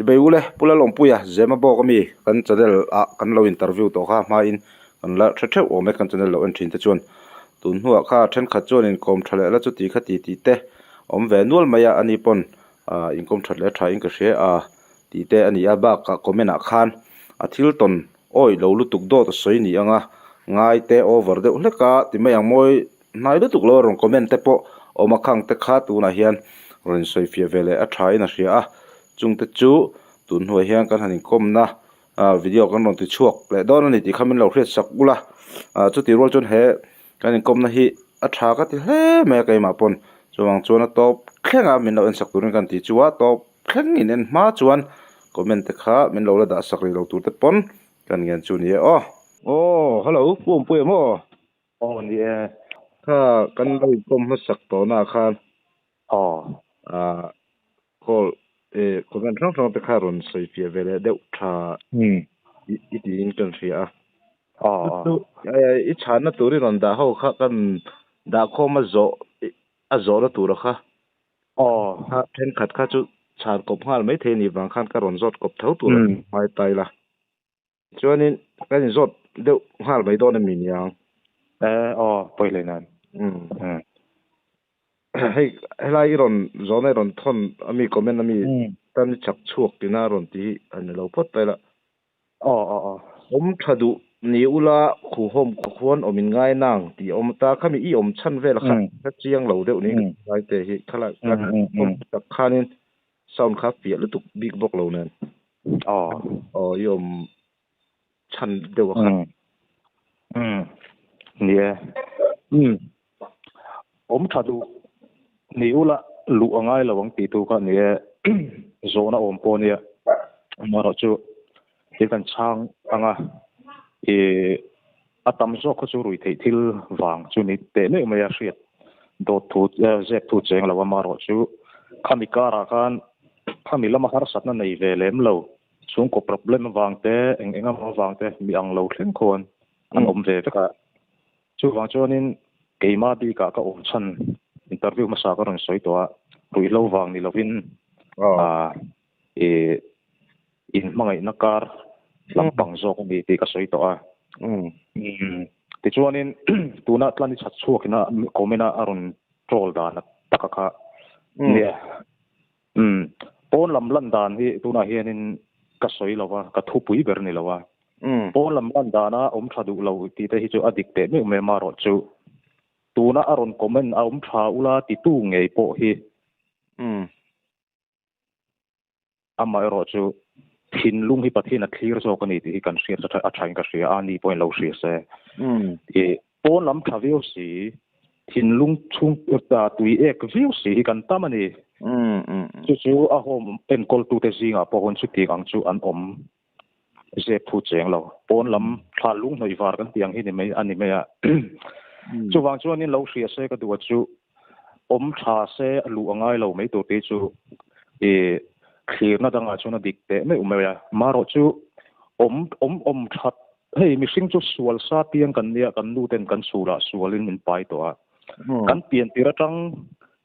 Chibei ule Pu Lalawmpuia Zemabawk ami kan channel ah kan lo interview tawh kha hmain kan la hre theuh awm e kan channel lo en thin te chuan tun hnuah kha thenkhat chuan inkawm tha leh la chuti kha ti tih te awm ve nual mai a ani pawn ah inkawm that leh tha in ka hria a tih te a ni a bakah comment ah khan a thil tawn awih lo lutuk dawt a sawi ni ang a ngai te over deuh hlek a ti mai ang mawi hnai lutuk lo a rawn comment te pawh awm a khang te kha tunah hian rawn insawi fiah ve leh a tha in a hria a chung te chu tun hnuai hian kan han inkawmna ah video kan rawn ti chhuak leh dawn a ni tih kha min lo hriat sak ula ah chutih rual chuan he kan inkawmna hi a tha ka ti hle mai a keimah pawn chuvang chuan a tawp thleng a min lo en sak turin kan ti chu a tawp thleng in en hma chuan comment te kha min lo la dah sak rih lo tur te pawn kan ngen chu ni e aw. Aw hello Pu Awmpuia maw? Aw ni e. Kha kan lo inkawm hmasak tawhna ah khan Aw. Ah call eh comment hrang hrang te kha rawn sawi fiah ve leh deuh tha i tiin kan hria a. Aw aw. Chu i chhanna tur i rawn dah ho kha kan dah khawm a zawh a zawhna tura kha. Aw. Kha thenkhat kha chu chhan kawp nghal maithei a nih vang khan ka rawn zawt kawp tho tur a hmai tai la. Chuanin kan inzawt deuh nghal mai dawn a mi niang. E aw pawi leh nan. Umm. Hei helai i rawn zawhna i rawn thawn a mi comment a mi tan i chak chhuak tina a rawn ti hi a ni lo phawt mai la. Aw aw aw. Awm tha duh ni ula khuhawm khuan awm in ngai nang tih a awm ta khami i awm chhan vel kha ka chiang lo deuh niin ka ngai te hi khalai kan awm tak khanin sound kha fiah lutuk bik bawk lo nen. Aw. Aw i awm chhan deuh a kha. Umm. Ni e. Umm. Awm tha duh ni ula luh a ngai lo ang tih tu kha ni e. Zawhna awm pawh nia. Amaherawh chu thil kan chhang ang a i a tam zawk kha chu rui theih thil vang chu ni teh meuh mai a hriat dawt thu zep thu cheng lo amaherawh chu khami karah khan khami lama harsatna nei ve lem lo chhungkaw problem avang te eng eng emaw avang te mi ang lo thleng khawn an awm ve vek a chuvang chuanin keimah bikah ka awm chhan interview hmasa ka rawn sawi tawh a ruihhlo vang ni lovin ah ih inhmangaihna kar lampang zawk a ni tih ka sawi tawh a. Tichuanin tuna tlan i chhat chhuakin a comment a a rawn troll dan taka kha nia. Pawn lam lan dan hi tunah hianin ka sawi lo va, ka thupui ber ni lo a. Pawn lam lan dana awm tha duh lo tih te hi chu a dik teh meuh mai amaherawh chu tuna a rawn comment a awm tha ula titu ngei pawh hi Amaherawh chu thinlung hi Pathian a thlir zawk a ni tih hi kan hriat a thain ka hria a, ni pawhin lo hria se. I pawn lam tha viau si, thinlung chhung tui ek viau si hi kan tam a ni. Chu chu a home enkawltute zingah pawh hun chutiang ang chu an awm zep thu cheng lo. Pawn lam thla lung hnawih var kan tih ang hi ni mai a ni mai a. Chuvang chuanin lo hria se ka duh a chu awm tha se a luh a ngai lo mai tur te chu i thlirna dangah chuan a dik teh meuh mai a. Marawh chu awm awm awm that hei mihring chu sual sa piang kan nia kan nu ten kan chhulah sualin min pai tawh a. Kan pian tir atang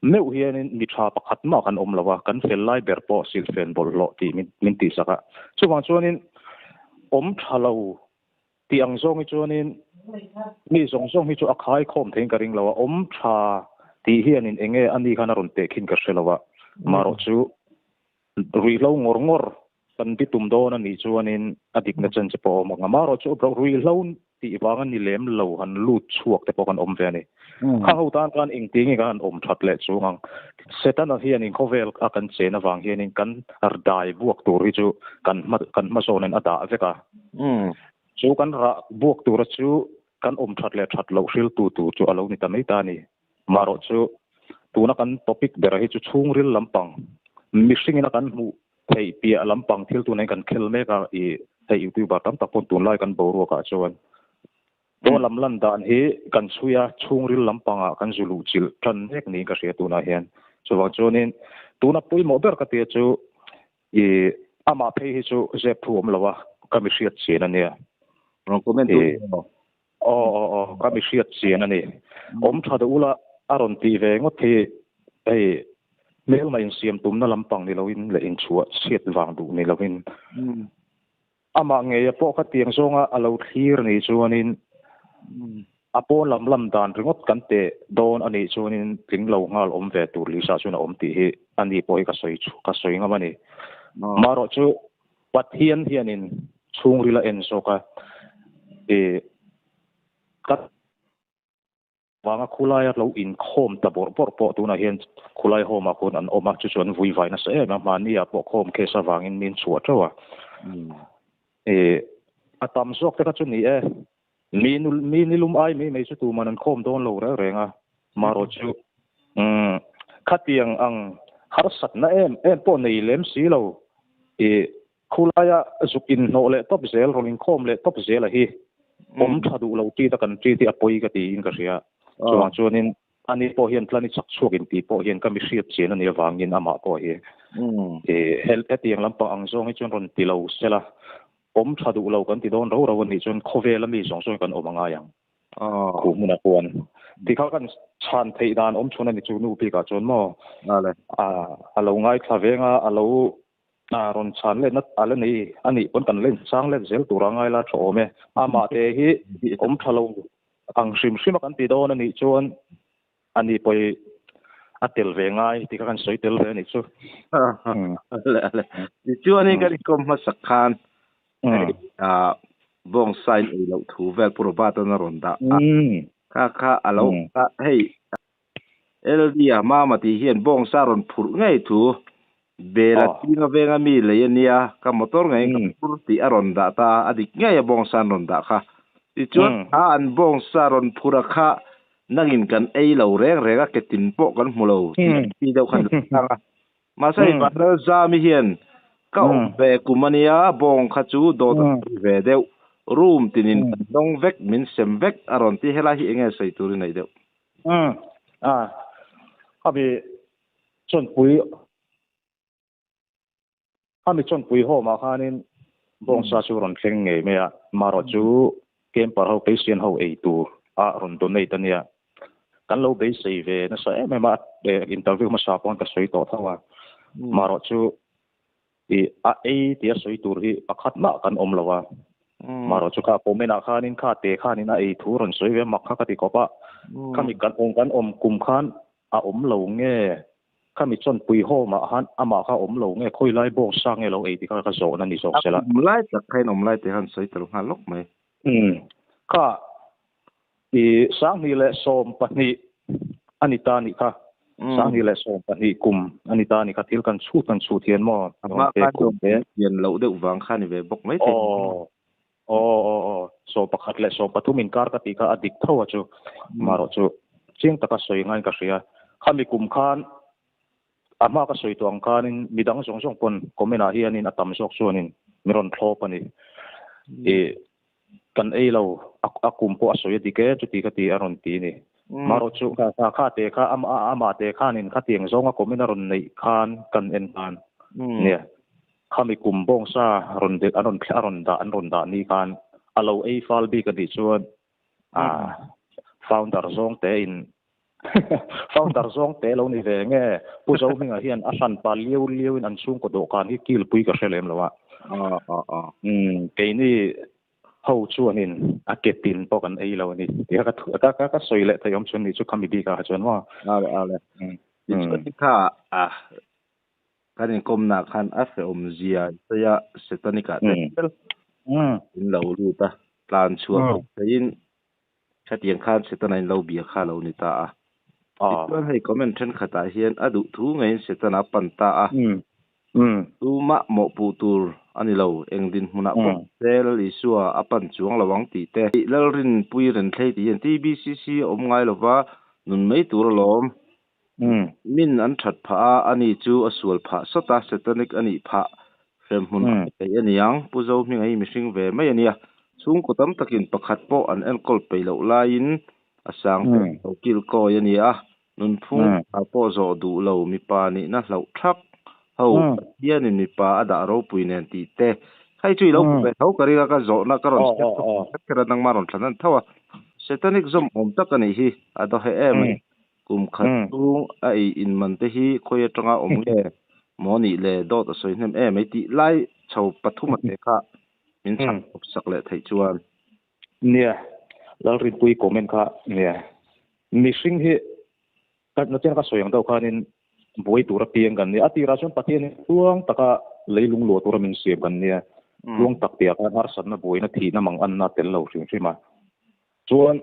meuh hianin mi tha pakhat mah kan awm lo a, kan fel lai ber pawh silhfen bawlhhlawh tih min min tihsak a. Chuvang chuanin awm tha lo tih ang zawng hi chuanin mi zawng zawng hi chu a khai khawm theiin ka ring lo a, awm tha tih hianin eng nge a ni khan a rawn teh khin ka hre lo a, marawh chu ruihhlo ngawr ngawr kan ti tum dawn a nih chuanin a dikna chen che pawh a awm ang a, marawh chu ruihhlo tih vang a ni lem lo han lut chhuak te pawh kan awm ve a ni. Kha ho tan khan engti nge kan han awm that leh chung ang. Setana hianin khawvel a kan chen avang hianin kan dai buak tur hi chu kan hma kan hmazawnin a dah vek a. Chu kan rah buak tura chu kan awm that leh that loh hriltu tur chu a lo ni ta mai ta a ni. Marawh chu tuna kan topic ber hi chu chhungril lampang mihringin a kan hmuh theih piah lampang thil tunah kan khel mek a i hei youtuber tam tak pawn tunlai kan boruakah chuan Pawn lam lan dan hi kan chhui a, chhungril lampangah kan zu luh chilh tan mek niin ka hria tunah hian. Chuvang chuanin tuna pawimawh ber ka tia chu i amah phei hi chu zep thu awm lo a, ka mi hriat chian a nia. Rawn comment tu ni maw? Aw aw aw ka mi hriat chian a ni. Awm tha deuh ula a rawn tih ve ngawt hi hei. Hmelma insiam tumna lampang ni loin leh inchhuah chhiat vang duh ni loin amah ngeia pawh kha tiang zawnga a lo thlir nih chuanin a pawn lam lam dan ringawt kan teh dawn a nih chuanin tling lo nghal awm ve tur Lisa chuan a awm tih hi a ni pawh hi ka sawi ka sawi ngam a ni. Marawh chu Pathian hianin chhungril a en zawk a, ih ka Vanga khulaia lo inkhawm ta bawrh bawrh pawh tunah hian khulai home ah khuan an awm a, chu chu an vui vai nasa em a, mahni ah pawh khawm case avangin min chhuah teuh a. Ih, a tam zawk te kha chu ni e, mi nu mi nilum ai mai mai chu tuman an khawm dawn lo reng reng a, marawh chu umm khatiang ang harsatna em em pawh nei lem si lo, ih Khulaia zuk inhnawh leh tawp zel, rawn inkhawm leh tawp zel a hi awm tha duh lo tit a kan tit hi a pawi ka tiin ka hria. Chuvang chuanin ani pawh hian tlani chak chhuak inti pawh hian ka mi hriat chian a nih avangin amah pawh hi hetiang lampang ang zawng hi chuan rawn ti lo sela, awm tha duh lo kan ti dawn ro ro a nih chuan khawvela mi zawng zawng hi kan awm a ngai ang. Khu hmunah khuan tikha kan chhan theih dan awm chhun a ni chu nu bikah chuan maw a lo ngaithla veng a, a lo A rawn chhan letna a la nei a nih pawn kan la inchang let zel tur a ngai la tha awm e. Amah te hi awm tha lo ang hrim hrim a kan ti dawn a nih chuan a ni pawi a tel ve ngai tih kha kan sawi tel ve a nih chu. Ale ale. Tichuan in kan inkawm hmasak khan hei bawng sign ei loh thu vel Pu Robert-a'n a rawn dah a. Kha kha a lo hei LD-a Mama tih hian bawngsa rawn phurh ngei thu Bela ching a venga mi lei a nia, ka motor ngeiin ka phur tih a rawn dah ta a, a dik ngei a bawngsa an rawn dah kha. Tichuan kha an bawngsa rawn phur a kha nangin kan ei lo reng reng a, ke tin pawh kan hmu lo tih an ti deuh khan lo chang a. Mahse hei Vanlalzami hian ka awm ve kum a nia, bawng kha chu dawt a sawi ve deuh, room tinin kan dawng vek, min sem vek a rawn ti, helai hi enge sawi tur i neih deuh? Umm a ami chawnpui ami chawnpui home ah khanin bawngsa chu rawn thleng ngei mai a marawh chu camper ho patient ho ei tur a rawn donate a nia kan lo beisei ve nasa em em a interview hmasa pawn ka sawi tawh tho a marawh chu Ih, a ei tia sawi tur hi pakhat mah kan awm lo a. Marawh chu kha comment ah khanin kha te khanin a ei thu rawn sawi ve mak kha ka ti khawp a. Khami kan awm kan awm kum khan a awm lo nge, khami chawnpui home ah khan amah kha awm lo nge, khawi lai bawk sa nge lo ei tih kha ka zawhna ni zawk sela. A kum lai tak kha in awm lai te khan sawi tel nghal lawk mai. Umm, kha I 2012 a ni ta nih kha. 2012 kum a ni ta nih kha. Thil kan chhut kan chhut hian maw? A hma khan kum te. Pian loh deuh vang kha ni ve bawk mai thei. Aw, aw, aw, aw. 11 leh 13 inkar ka tih kha a dik tho a chu. Marawh chu chiang taka sawi ngaiin ka hria. Khami kum khan a hma ka sawi tawh ang khanin midang zawng zawng pawn comment ah hianin a tam zawk chuanin min rawn thlawp a ni. I Kan ei lo, a kum pawh a sawi a dik e, chuti ka ti a rawn ti ni. Marawh chu kha kha te kha amah te khanin khatiang zawnga comment a rawn neih khan kan en khan nia. Khami kum bawngsa rawn a rawn a rawn dah an rawn dah ni khan a lo ei fal bik a nih chuan founder zawng te in founder zawng te lo ni ve nge Pu Zohminga hian a hran pa liau liau in an chhungkaw dawhkan hi kilpui ka hre lem lo a. Keini ho chuanin a ke tin pawh kan ei lo a ni. Tia ka ka ka ka sawi leh thei awm chuan ni chu khami bikah kha chuan maw. Ale ale. Tichuan kha a kan inkawmna khan a hrehawm zia sawi a Setanica te in lo lut a tlan chhuah theiin Khatiang khan Setana in lo bia kha lo ni ta a. Tichuan hei comment thenkhatah hian a duh thu ngeiin Setana a pan ta a. Tumah mawhpuh tur a ni lo, eng dinhmunah pawh se Lal Isua a pan chuang lo ang tih te. Lalrinpui Renthlei tih hian TBCC a awm ngai lova nun mai tur alawm. Min an that phah a, ani chu a sual phah sawt a, Satanic a nih phah hremhmun a ni thei a niang. Pu Zohminga hi mihring ve mai a nia. Chhungkaw tam takin pakhat pawh an enkawl peih loh laiin a sang pawh lo kil kawi a ni a. Nunphung ah pawh zawh duh lo mipa nihna hlauh thak ho Pathianin mipa a dah ropui nen tih te. Hei chu i lo hmu ve tho ka ring a, ka zawhna ka rawn siam kher kher a, nangmah rawn thlan an tho a. Satanic zawm awm tak a nih hi, a dawheh em a ni. Kum khat chhung a ei in man te hi khawi atanga awm nge maw nih le dawt a sawi hnem em mai tih lai chho pathum a te kha min chhak tawp sak leh theih chuan. Nia, Lalrinpuii comment kha nia. Mihring hi ka nachina ka sawi ang deuh khanin buai tura piang kan nia. A tirah chuan Pathian hi tluang taka leilung luah tura min siam kan nia. Tluang tak tihah khan harsatna buaina thihna mang anna tel lo hrim hrim a. Chuan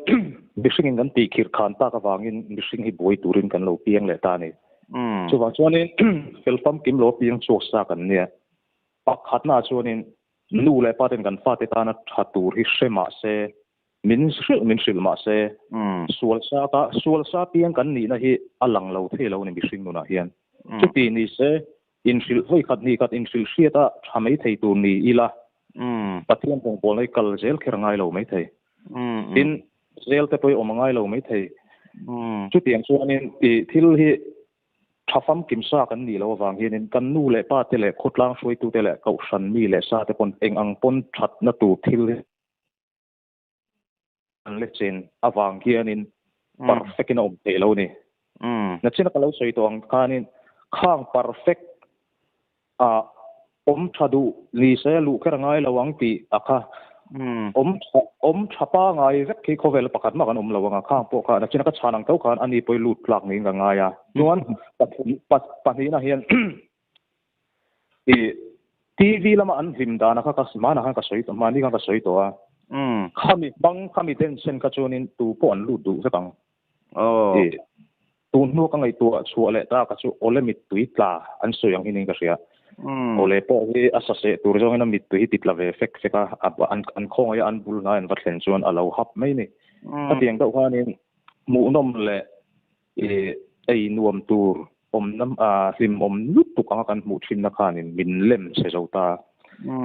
mihringin kan tih khirh khan tak avangin mihring hi buai turin kan lo piang leh ta a ni. Chuvang chuanin fel famkim lo piang chhuak sa kan nia. Pakhatnaah chuanin nu leh pa ten kan fate tana tha tur hi hre mah se, min hrilh min hrilh mah se, sual sa ka sual sa piang kan nihna hi a lang lo thei lo a ni mihring nunah hian. Chuti ni se inhrilh vawi khat hnih khat inhrilh hriat a tha mai thei tur ni ila Pathian rawngbawlna hi kal zel kher a ngai lo mai thei. Tin, zel te pawh hi awm a ngai lo mai thei. Chutiang chuanin i thil hi tha famkim sa kan nih loh avang hianin kan nu leh pa te leh khawtlang hruaitute leh kohhran mi leh sa te pawn eng ang pawn thatna tur thil hi an le chen avang hianin perfect in a awm theih lo a ni. Nachina ka lo sawi tawh ang khanin khang perfect a awm tha duh ni se luh kher a ngai lo ang tih a kha awm awm tha pangai vek khi khawvel pakhat mah kan awm lo ang a khang pawh kha nachina ka chhan ang tho khan ani pawh hi lut tlak niin ka ngai a. Chuan pahnihna hian I TV lama an hlim dana kha ka hmanah khan ka sawi tawh, hmani khan ka sawi tawh a. Khami hmang, khami densen kha chuanin tu pawh an lut duh vek ang. I tun hnu ka ngaihtuah chhuah leh ta ka chu awle mittui tla an sawi ang hinin ka hria. Awle pawh hi a saseh tur zawngin a mittui hi ti tla ve fek fek a, an khawngaih a an bul hnai an va thlen chuan a lo hap mai ni. Khatiang deuh khanin hmuhnawm leh I ei nuam tur awmna hlimawm lutuk anga kan hmuh thinna khanin min lem chhe zo ta.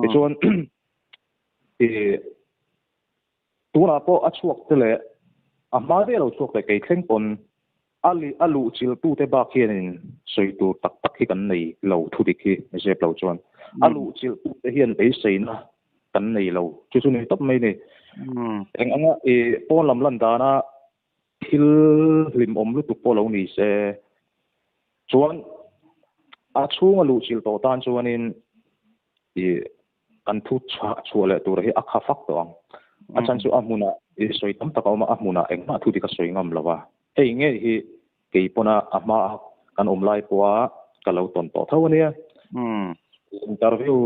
Tichuan i tunah pawh a chhuak te leh a hma daih a lo chhuak leh kei thleng pawn a a luh chilh tute bak hianin sawi tur tak tak hi kan nei lo thu dik hi zep lo chuan a luh chilh tute hian beiseina kan nei lo chu chu ni tawp mai ni. Eng anga i pawn lam lan dana Thil hlimawm lutuk pawh lo ni se. Chuan a chhunga luhchilh tawh tan chuanin i kan thu chhuah leh tur hi a kha fak tawh ang. A chhan chu a hmunah i sawi tam tak a awm a, a hmunah engmah thu dik a sawi ngam lo a. Hei ngei hi kei pawna a hmaa kan awm lai pawha ka lo tawn tawh tho a nia. Interview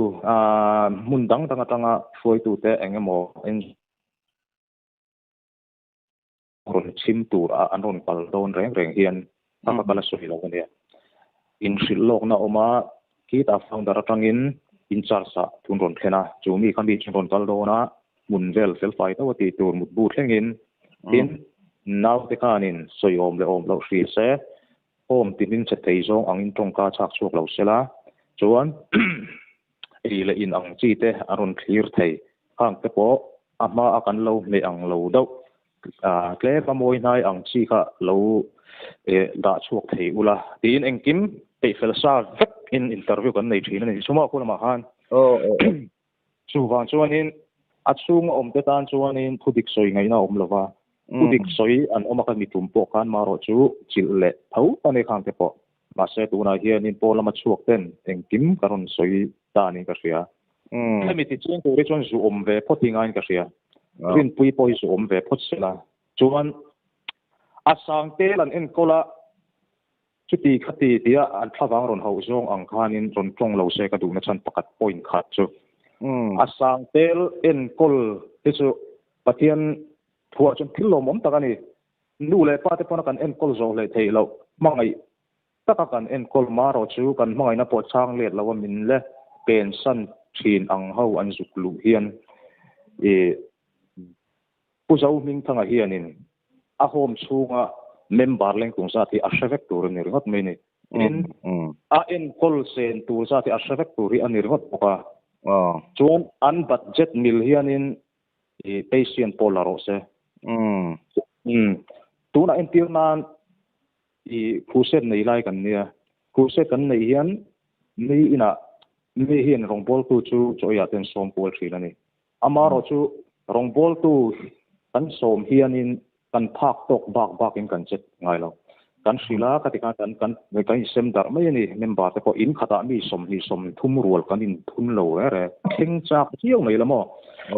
hmun dang dang atanga hruaitute eng emaw rawn chhim tur a an rawn kal dawn reng reng hian a ka kal a sawi lo a nia. Inhrilh lawkna awm a, khitah founder atangin in charge ah thun rawn thlen a, chu mi kha mi chu rawn kal dawn a, hmun vel felfai deuh a tih tur mutbu thlengin tin naute khanin sawi awm leh awm loh hria se, home ti hming che thei zawng angin tawngka chhak chhuak lo sela chuan ei leh in ang chi te a rawn thlir thei khang te pawh a hma a kan lo hmeh ang lo deuh tlem a mawi hnai ang chi kha lo dah chhuak thei ula tiin engkim peih fel sa vek in interview kan nei thin a ni chuma khu lamah khan chuvang chuanin a chhunga awm te tan chuanin thu dik sawi ngaihna a awm lova thu dik sawi an awm a ka mitum pawh khan marawh chu chilh leh tho a ni khang te pawh mahse tunah hianin pawn lama chhuak ten engkim ka rawn sawi ta niin ka hria. Hemi ti chiang tur hi chuan zu awm ve phawt hi ngaiin ka hria. Rinpui pawh hi zu awm ve phawt se la. Chuan a sang tel an enkawl a, chuti khati tia an thlavang rawn hauh zawng ang khanin rawn tawng lo se ka duhna chhan pakhat point khat chu. A sang tel enkawl hi chu Pathian thuah chuan thil lawmawm tak a ni. Nu leh pa te pawna kan enkawl zawh hlei theih loh hmangaih taka kan enkawl marawh chu kan hmangaihna pawh chhang let lo a min le pensan thin ang ho an zuk luh hian i Pu Zohmingthanga hianin a home chhunga member lengtung zat hi a hre vek tur a ni ringawt mai ni. Tin, a enkawl sen tur zat hi a hre vek tur hi a ni ringawt bawk a. Chuan an budget mil hianin i patient pawh la rawh se. Tunah entir nan I crusade nei lai kan nia. Crusade kan neih hian mi inah mi hian rawngbawltu chu chawiah te an sawm kual thin a ni. Amaherawhchu rawngbawltu kan sawm hianin kan phak tawk bak bakin kan che ngai lo. Kan hrilh a, khati khan kan kan kan insem darh mai a ni. Member te pawh in khatah mi 23 rual kan inthun lo reng reng. Thleng chak viau mai la maw?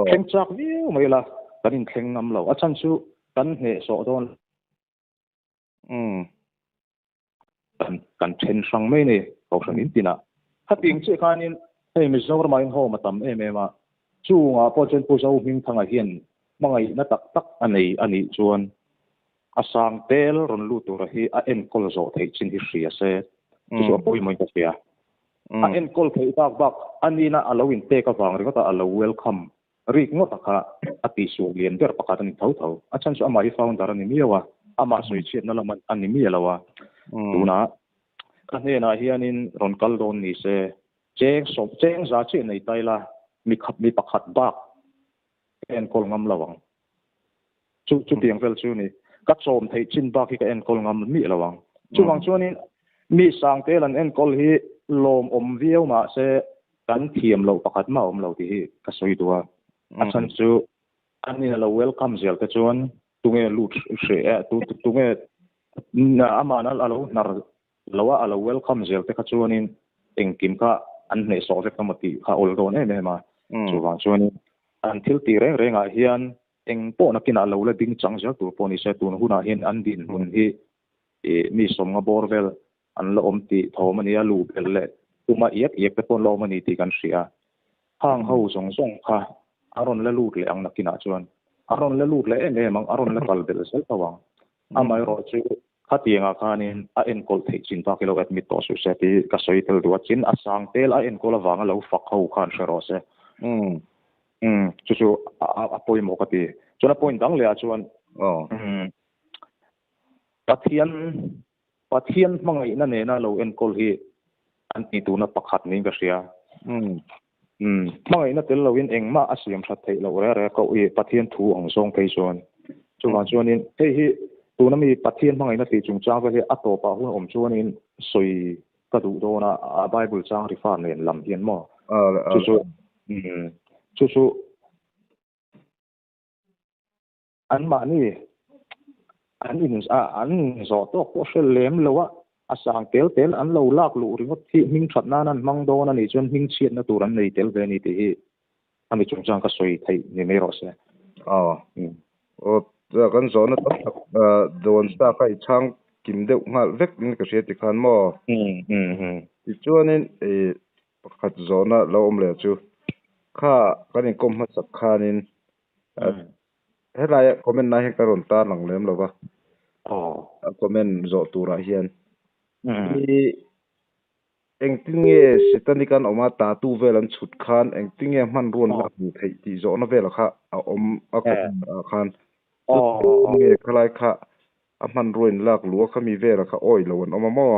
Thleng chak viau mai la, kan inthleng ngam lo. A chhan chu kan hnehsawh dawn lo. Kan kan then hrang mai a ni, Kohhran in tinah. Khatiang chiah khanin hei Mizoramah hian home a tam em em a, chungah pawh chuan Pu Zohmingthanga hian hmangaihna tak tak a nei a nih chuan a sang tel rawn lut tura hi a enkawl zawh theih chin hi hria se, chu chu a pawimawhin ka hria. A enkawl theih bak bak a nihna a lo inpek avang ringawt a a lo welcome rik ngawt a kha a tihsual lian ber pakhat a ni tho tho. A chhan chu amah hi founder a ni miau a, amah sawichhiatna lam a ni miah lo a. Tunah ka hnenah hianin rawn kal dawn ni se, cheng sawm cheng za chiah nei ta ila mi khat mi pakhat bak ka enkawl ngam lo ang. Chu chutiang vel chu ni. Ka chawm theih chin bak hi ka enkawl ngam miah lo ang. Chuvang chuanin mi sangte lan enkawl hi lawmawm viau mahse kan thiam loh pakhat mah a awm lo tih hi ka sawi duh a. A chhan chu an in a lo welcome zel te chuan tunge lut hreh e, tunge amah a lo hnar lo a, a lo welcome zel te kha chuanin engkim kha an hnehsawh vek emaw tih kha a awl dawn em em a. Chuvang chuanin an thil tih reng rengah hian eng pawh nakinah lo la ding chang zel tur pawh ni se, tun hunah hian an dinhmun hi mi sawmnga bawr vel an la awm tih thawm a ni a, luh belh leh tuma iak iak te pawh an la awm a ni tih kan hria. Hang ho zawng zawng kha a rawn la lut leh ang nakinah chuan a rawn la lut leh em em ang, a rawn la kal belh zel tho ang. Amaherawh chu khatiangah khanin a enkawl theih chin bak i lo admit tawh suh se tih ka sawi tel duh a, chin a sang tel a enkawl avanga lo fak ho khan hre rawh se. Umm chu chu a pawimawh ka ti. Chuan a point dang leh ah chuan umm Pathian Pathian hmangaihna nena lo enkawl hi an tih turna pakhat niin ka hria. Umm hmangaihna tel loin engmah a siam that theih loh reng reng a koh i Pathian thu ang zawng phei chuan. Chuvang chuanin hei hi tuna mi Pathian hmangaihna tih chungchang vel hi a tawpah hun awm chuanin sawi ka duh dawn a, a Bible chang refer nen lam hian maw? Chu chu chu chu anmahni an in an inzawh tawk pawh hre lem lo a, a sang tel tel an lo lak luh ringawt hi hming that nan an hmang dawn a nih chuan hming chhiatna tur an nei tel ve a ni tih hi a mi chungchang ka sawi theih ni mai rawh se. Aw. Aw, kan zawhna tam tak dawn sa kha i chhang kim deuh nghal vek in ka hria tikhan maw? Tichuanin i pakhat zawhna lo awm leh chu kha kan inkawm hmasak khanin helaia comment na hian ka rawn tar lang lem lo va. A comment zawh turah hian i Engtin nge Setanic an awm a, tatu vel an chhut khan engtin nge hmanrua an lak hmuh theih tih zawhna velah kha a awm a kawp ah khan. Chu nge khalai kha a hmanrua in lak luh a khami velah kha awi lo an awm a maw?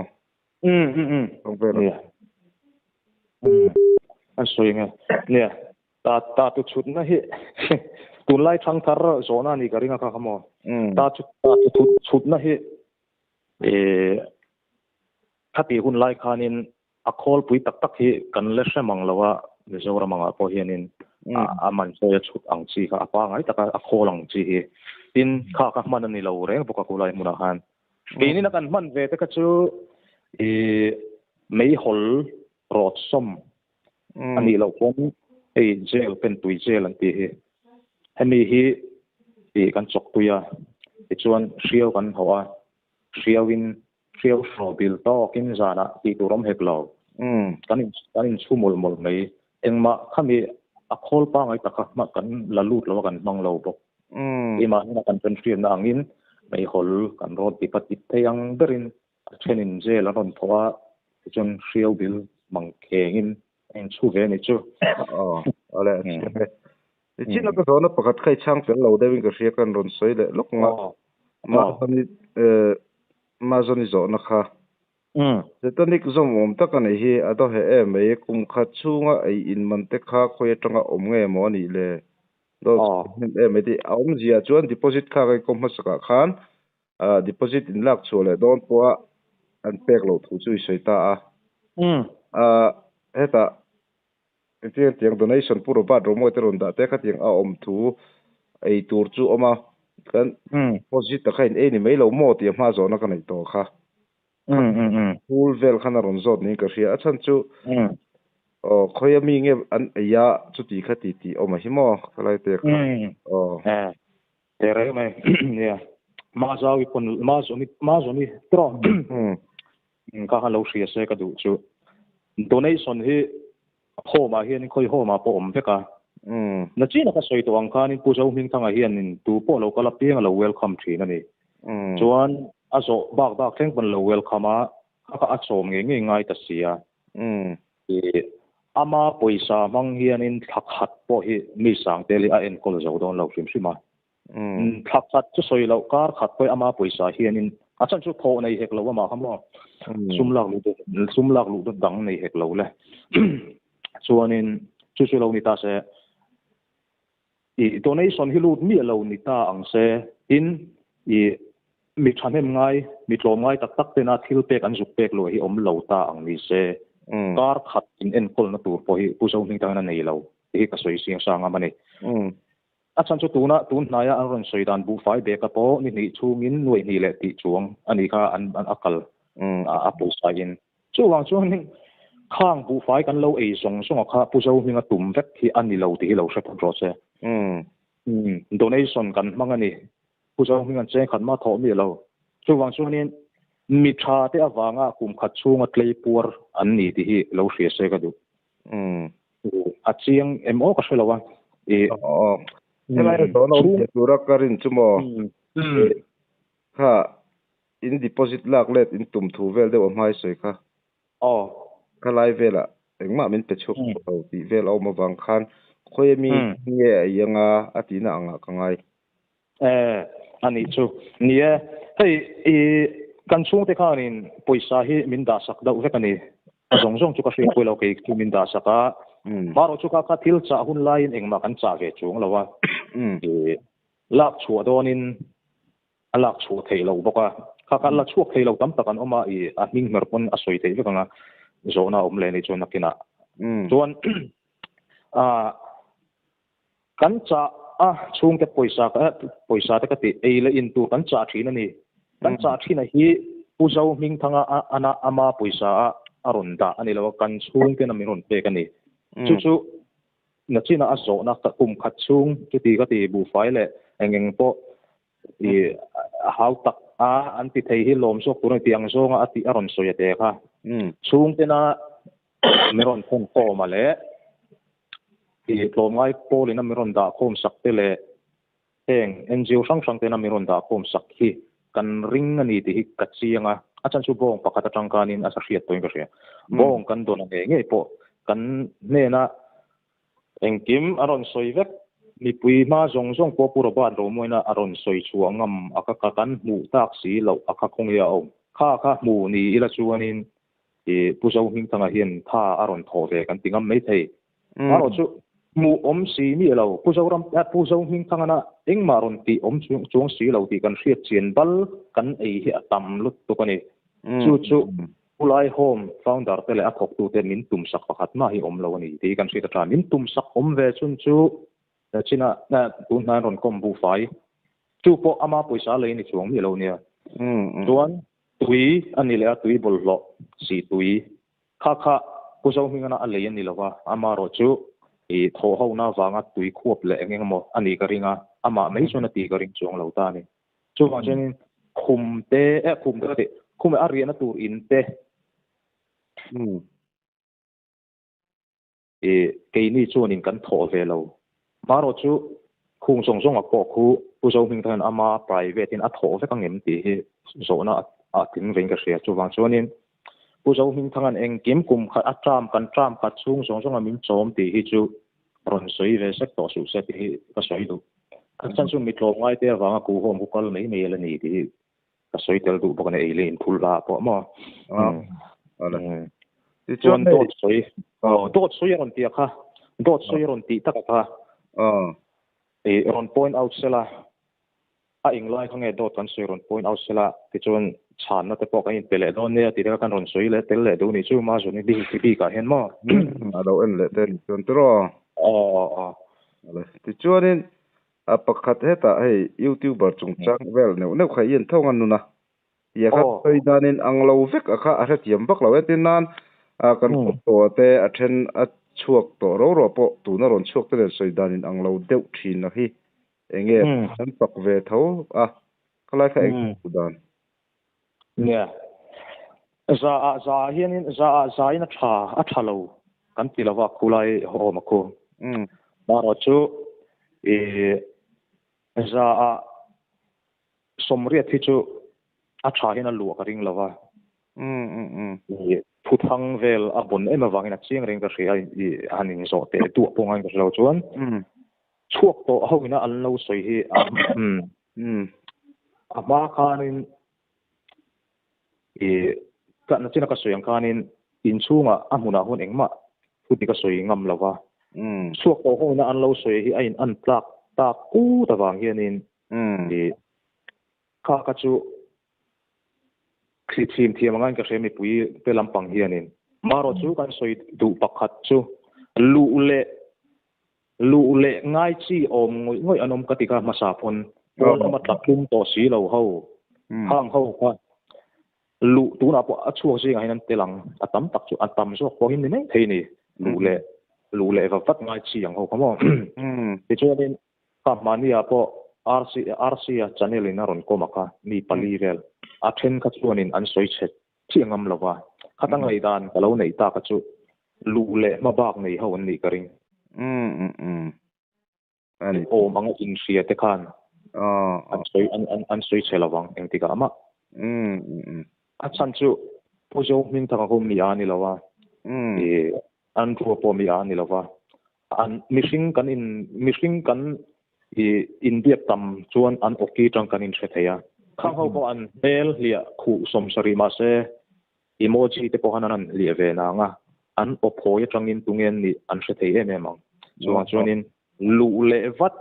Ang velah. Nia. An sawi nge. Nia. Ta tatu chhutna hi tunlai thangthar zawhna a nih ka ring a kha kha maw? Tatu tatu chhutna hi Khatih hun lai khanin a khawlpui tak tak hi kan la hre mang lo a, Mizoram angah pawh hianin a man sawi a chhut ang chi kha a pangai taka a khawl ang chi hi. Tin, kha kha hman a ni lo reng bawk a khulai hmunah khan. Keinin a kan hman ve te kha chu ih meihawl rawt sawm a nih loh pawn hei jail pentui jail an tih hi. Hemi hi ih kan chawk tui a, tichuan hriau kan hawh a, hriauin Hriau hraw bil tawkin zanah tih tur awm hek lo. Kan in kan inchhu mawlh mawlh mai. Engmah khami a khawl pangai taka hma kan la lut lo a kan hmang lo bawk. Keimah hnena kan ṭanhriatna angin meihawl kan rawn ti pa tip thei ang berin a ṭhenin jail an rawn thawh a, tichuan hriau bil mang khengin a inchhu ve a nih chu. Aw, awle a chiang e. Nichin a ka zawhna pakhat kha i chhang tel lo deuhin ka hria kan rawn sawi leh lawk nga. Mahzawni Mahzawni zawhna kha. Satanic zawm awm tak a nih hi a daw heh em mai. Kum khat chhunga ei in man te kha khawi atanga awm nge maw a nih le? Dawt hnem em mai tih. A awmzia chuan deposit kha kan kawm hmasakah khan deposit in lak chhuah leh dawn pawha an pek loh thu chu i sawi ta a. Hetah Engtiang tiang donation Pu Robert Romawi te rawn dah te khatiang a awm thu ei tur chu awm a, kan deposit a kha in ei ni mai lo maw tih a hma zawhna ka neih tawh kha. Phul vel khan a rawn zawt niin ka hria. A chhan chu aw khawi ami nge an ei a chuti kha ti tih awm a hi maw khalai te kha aw. Te reng mai nia Mazawi pawn Mazawmi Mazawmi tawh ka khan lo hria se ka duh chu donation hi home ah hian khawi home ah pawh awm vek a nachin a ka sawi tawh ang khanin Pu Zohmingthanga hianin tu pawh lo kal apiang a lo welcome thin a ni chuan a zawh bak bak thleng pawn lo welcome a kha a chawm ngei ngei ngai ta si a ama pawisa hmang hianin thla khat pawh hi mi sang tel hi a enkawl zo dawn lo hrim hrim a thla khat chu sawi loh kar khat pawh ama pawisa hianin a chhan chu thawh nei hek lo amah kha maw sum lak luh sum lak luh dang nei hek lo le chuanin chu chu lo ni ta se i donation hi lut miah lo ni ta ang se tin i mi thahnem ngai mi tlawm ngai tak tak tena thil pek an zuk pek luah hi awm lo ta ang ni se kar khat in enkawlna tur pawh hi Pu Zohming tangin a nei lo tih hi ka sawi siang sang ngam a ni. A chhan chu tuna tun hnaia an rawn sawi dan buhfai beka pawh ni hnih chhungin nuaih hnih leh tih chuang a nih kha an a kal a pawisa in. Chuvang chuanin khang buhfai kan lo ei zawng zawng a kha Pu Zohminga tum vek hi a ni lo tih hi lo hre phawt rawh se. Donation kan hmang a ni. Pu Zohminga'n cheng khat mah thawh miah lo. Chuvang chuanin mi tha te avanga kum khat chhunga tlei puar an ni tih hi lo hria se ka duh. A chiang em aw ka hre lo a. Aw. Helai a zawhna awm thei tura ka rin chu maw? Kha in deposit lak let in tum thu vel deuh a hmai sawi kha. Aw. Khalai velah engmah min pe chhuak tawh lo tih vel a awm avang khan khawi ami nge a ei anga a tihna angah ka ngai. Eh, a nih chu. Ni e, hei i kan chhungte khanin pawisa hi min dah sak deuh vek a ni. A zawng zawng chu ka hriatpui lo kei chu min dah sak a. Marawh chu kha kha thil chah hun laiin engmah kan chah ve chuang lo a. I lak chhuah dawnin a lak chhuah theih loh bawk a. Kha kha la chhuak thei lo tam tak an awm a, i a hming hmer pawn a sawi theih vek ang a, zawhna a awm leh a nih chuan nakinah. Chuan ah Kan chah a chhungte pawisa pawisa te ka tih ei leh in tur kan chah thin a ni. Kan chah thin a hi Pu Zohmingthanga a ana ama pawisa a a rawn dah a ni lo a, kan chhungten a min rawn pek a ni. Chu chu nachina a zawhna kum khat chhung chuti ka ti buhfai leh eng eng pawh i a hau tak a an ti thei hi lawm zawk tur a ni tih ang zawnga a tih a rawn sawi a te kha. Chhungtena min rawn thawn khawm a leh i tlawmngai pawlin a min rawn dah khawm sak te leh heng NGO hrang hrang tena min rawn dah khawm sak hi kan ring a ni tih hi ka chiang a, a chhan chu bawng pakhat atang khanin a hriat tawhin ka hria. Bawng kan dawn a ngei ngei pawh kan hnena engkim a rawn sawi vek, mipui hma zawng zawng pawh Pu Robert Romuaina a rawn sawi chhuah ngam a kha kan hmuh tak si loh a kha khawnge a awm. Kha kha hmu ni ila chuanin I Pu Zohmingthanga hian tha a rawn thawh ve kan ti ngam mai thei. Marawh chu hmuh awm si miah lo, Pu Zoram Pu Zohmingthangana engmah rawn tih awm chuang si lo tih kan hriat chian bal kan ei hi a tam lutuk a ni. Chu chu Pu Lai Home founder te leh a thawktute min tumsak pakhat mah hi awm lo a ni tih hi kan hriat a tha. Min tumsak awm ve chun chu china tun hnaiin rawn kawm buhfai chu pawh ama pawisa lei a ni chuang miah lo nia. Chuan Tui a ni leh a, tui bawlhhlawh si tui kha kha Pu Zohmingana a lei a ni lo va, amarawh chu i thawhhona avanga tui khuap leh eng eng emaw a nih ka ring a, amah mai chuan a tih ka ring chuang lo ta a ni. Chuvang chuanin khum te, eh khum te ka tih, khum a riahna tur in te, I keini chuanin kan thawh ve lo. Marawh chu khung zawng zawng a pawh khu Pu Zohmingthang hian ama private in a thawh vek ang em tih hi zawhna a tling vein ka hria. Chuvang chuanin Pu Zohmingthanga'n engkim kum khat a term kan term khat chhung zawng zawnga min chawm tih hi chu rawn sawi ve sek tawh suh se tih hi ka sawi duh. A chhan chu mi tlawmngai te avanga kuhawm khu kal mai mai a la ni tih hi ka sawi tel duh bawk a ni ei leh inphul hla pawh maw chuan dawt sawi dawt sawi a rawn tih a kha dawt sawi a rawn tih tak a kha i rawn point out sela a englai kha nge dawt kan sawi rawn point out sela tichuan chhanna te pawh kan inpe leh dawn nia tih te kha kan rawn sawi leh tel leh duh nih chu Mazuni bik bikah hian maw a lo en leh te chuan tiraw aw tichuanin A pakhat hetah hei youtuber chungchang vel neuh neuh kha i en tho ngan nun a. Tia kha sawi danin ang lo vek a kha a hrethiam vak lo. Entir nan kan kawp tawh te a then a chhuak tawh ro ro pawh tuna rawn chhuak te nen sawi danin ang lo deuh thin a hi enge an fak ve tho a khalai kha eng hmuh dan. Nia. Za ah za ah hianin za ah za in a tha a tha lo kan ti lova khulai awm a khu. Marawh chu i za ah Sawmriat hi chu a tha hian a luah ka ring lo va. Thuthang vel a bawn em avangin a chiang reng ka hria i han inzawh teh duah pawh ngaiin ka hre lo chuan chhuak tawh ho ina an lo sawi hi a hma khanin i ka nachina ka sawi ang khanin inchhungah a hmunah hun engmah thu dik a sawi ngam lo va. Chhuak tawh ho ina an lo sawi hi a in an tlak tak ut avang hianin I kha kha chu thli chhim thiam angain ka hria mipui te lampang hianin. Marawh chu kan sawi duh pakhat chu luh leh luh leh ngai chi awm ngawih ngawih an awm ka ti kha hmasa pawn pawn lama tla tlum tawh si lo ho hang ho kha luh tunah pawh a chhuak zingah hian an tel ang a tam tak chu a tam zawk pawh hi ni mai thei ni luh leh luh leh va vat ngai chi ang ho kha maw tichuanin Kha hmahniah pawh RC RC-a channel in a rawn kawm a kha, mi pali vel. A then kha chuanin an sawi chhe chiah ngam lo va. Khata ngaihdan ka lo neih tak a chu luh leh hma bak nei ho an nih ka ring. Umm umm umm. A ni. Awm anga inhria te khan an sawi an an an sawi chhe lo vang engtikah mah. Umm umm umm. A chhan chu Pu Zohmingthanga kha mi a ni lo a. Ih Andrew-a pawh mi a ni lo va. An mihring kan in mihring kan i inbiak tam chuan an awki tang kan inhre thei a. Khang ho pawh an hmel hliah khuh sawmsarih mahse emoji te pawh khan an han hliah ve nang a, an aw phawi atangin tunge an nih an hre thei em em ang. Chuvang chuanin luh leh vat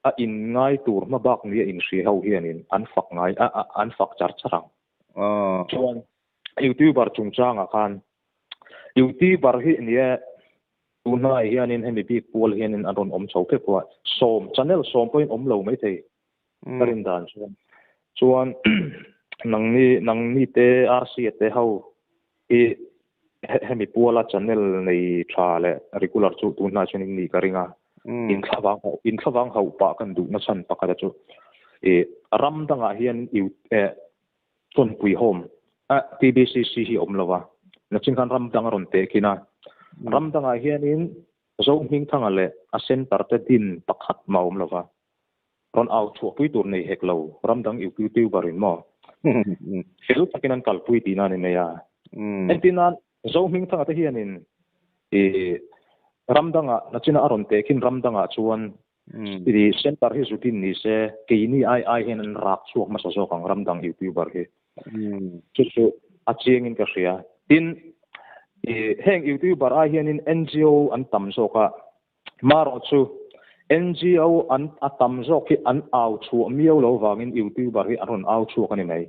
a inngai tur hma bak nia inhria ho hianin an fak ngai a an fak char char ang. Chuan YouTuber chungchangah khan YouTuber hi nia Tunhnai hianin hemi bik pual hianin an rawn awm chho khep a, sawm, channel sawm pawhin awm lo maithei ka rin dan chuan. Chuan nangni, nangni te RC te ho hi hemi puala channel nei tha leh regular chu tunhnai chuan in nih ka ring a. Inthlavang hauh, inthlavang hauh pah kan duhna chhan pakhat a chu i ram dangah hian Chawnpui Home a TBCC hi a awm lo a, nachin khan ram dang a rawn teh khin a. Ram dangah hianin Zohmingthanga leh a centre te din pakhat mah a awm lo va, rawn au chhuahpui tur nei hek lo ram dang YouTuber in maw fel takin an kalpui tihna a ni mai a. Entir nan Zohmingthanga te hianin i ram dangah nachina a rawn teh khin ram dangah chuan I center hi zutin ni se keini ai ai hian an rak chhuak hmasa zawk ang ram dang youtuber hi. Chu chu a chiangin ka hria. Tin, i heng youtuber ai hianin NGO an tam zawk a, marawh chu NGO an a tam zawk hi an au chhuah miau lo vangin youtuber hi an rawn au chhuak a ni mai.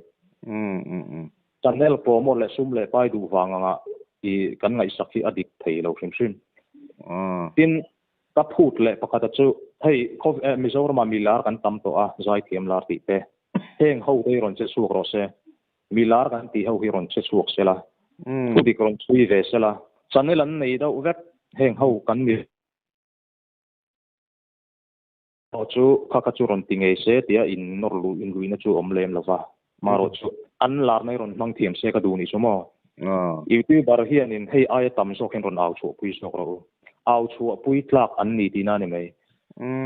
Channel promote leh sum leh pai duh vang anga i kan ngaihsak hi a dik thei lo hrim hrim. Tin, Ka phut leh pakhata chu hei khaw Mizoramah mi lar kan tam tawh a, zaithiam lar tih te. Heng ho te hi rawn che chhuak rawh se. Mi lar kan tih ho hi rawn che chhuak se la. Thu dik rawn chhui ve se la. Channel an nei deuh vek heng ho kan mi rawh chu kha kha chu rawn ti ngei se tia in nawr luh in luihna chu awm lem lo va. Marawh chu an larna hi rawn hmang thiam se ka duh nih chu maw. Youtuber hianin hei aia tam zawk hian rawn au chhuahpui zawk rawh u. Au chhuahpui tlak an ni tihna a ni mai.